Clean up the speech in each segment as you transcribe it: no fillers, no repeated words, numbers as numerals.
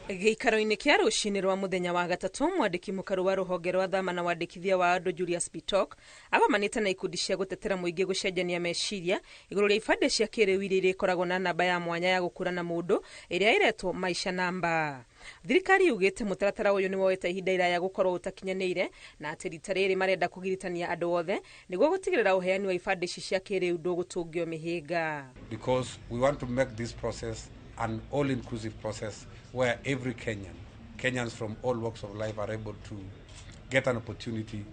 Gĩikaro-inĩ kĩa rũcinĩ rwa mũthenya wa gatatũ, mwandĩki mũkaru wa rũhonge rwa thama na wandĩkithia wa andũ Julius Bitok agomanĩte na ikundi cia gũtetera mũingĩ gũcenjania meciria igũrũ rĩa ibandĩ cia kĩrĩu iria irĩkoragwo na namba ya mwanya ya gũkũrana mũndũ ĩrĩa ĩretwo Maisha Namba. Thirikari yugĩte mũtaratara ũyũ nĩ woete ihinda iraya gũkorwo ũtakinyanĩire na atĩ rita rĩrĩ marenda kũgiritania andũ othe nĩguo gũtigĩrĩra ũheani wa ibandĩ ici cia kĩrĩu ndũgũtũngio mĩhĩnga. Because we want to make this process an all-inclusive process where every Kenyan, Kenyans from all walks of life, are able to get an opportunity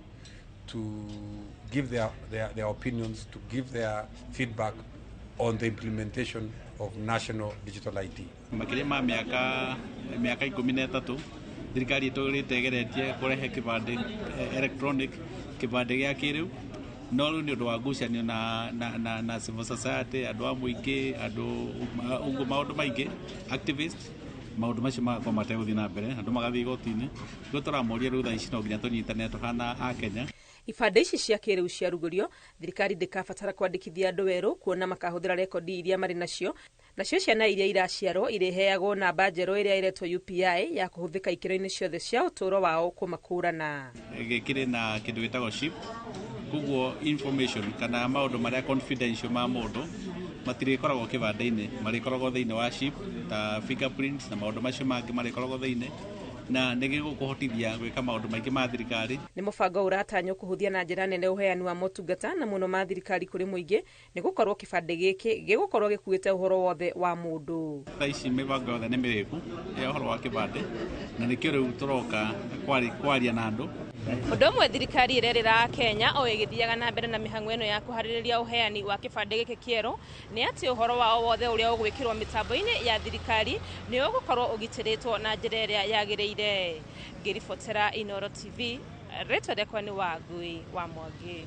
to give their opinions, to give their feedback on the implementation of national digital ID. Makĩria ma mĩaka 13 thirikari ĩtũrĩte ĩgeretie kũrehe kĩbandĩ electronic, kĩbandĩ gĩa kĩrĩu, no rĩu nĩ ũndũ wa ngucanio na civil society, andũ a mũingĩ, andũ ũguo, maũndũ maingĩ, activist, maũndũ macio magakorwo mategũthiĩ na mbere, andũ magathiĩ igoti-inĩ. Nĩguo tũramoria rĩu thaa ici no nginya tũnyitane tũhana a Kenya. Ibandĩ ici cia kĩrĩu ciarugũrio, thirikari ndĩkabatara kwandĩkithia andũ werũ, kuona makahũthĩra rekondi iria marĩ nacio. Nacio ciana iria iraciarwo irĩheagwo namba njerũ ĩrĩa ĩretwo UPI ya kũhũthĩka ikĩro-inĩ ciothe cia ũtũũro wao kũmakũrana. Gĩkĩrĩ na kĩndũ gĩtagwo chip, koguo information kana maũndũ marĩa confidential ma mũndũ matirĩkoragwo kĩbandĩ-inĩ, marĩkoragwo thĩinĩ wa chip, ta fingerprints na maũndũ macio mangĩ marĩkoragwo thĩinĩ, na nĩ gĩgũkũhotithia gwĩka maũndũ maingĩ ma thirikari. Nĩ mũbango ũratanywo kũhũthia na njĩra nene ũheani wa motungata na mũno ma thirikari kũrĩ mũingĩ, nĩ gũkorwo kĩbandĩ gĩkĩ gĩgũkorwo gĩkuĩte ũhoro wothe wa mũndũ. Thaa ici mĩbango yothe nĩ mĩrĩku ya ũhoro wa kĩbandĩ, na nĩkĩo rĩu tũroka kwaria na andũ. Ũndũ ũmwe thirikari ĩrerĩra Kenya o ĩgĩthiaga na mbere na mĩhang'o ĩno ya kũharĩrĩria ũheani wa kĩbandĩ gĩkĩ kĩerũ nĩ atĩ ũhoro wao wothe ũrĩa ũgwĩkĩrwo mĩtambo-inĩ ya thirikari nĩ ũgũkorwo ũgitĩrĩtwo na njĩra ĩrĩa yagĩrĩire. Ngĩribotera Inooro TV, rĩtwa rĩakwa nĩ Wangui wa Mwangi.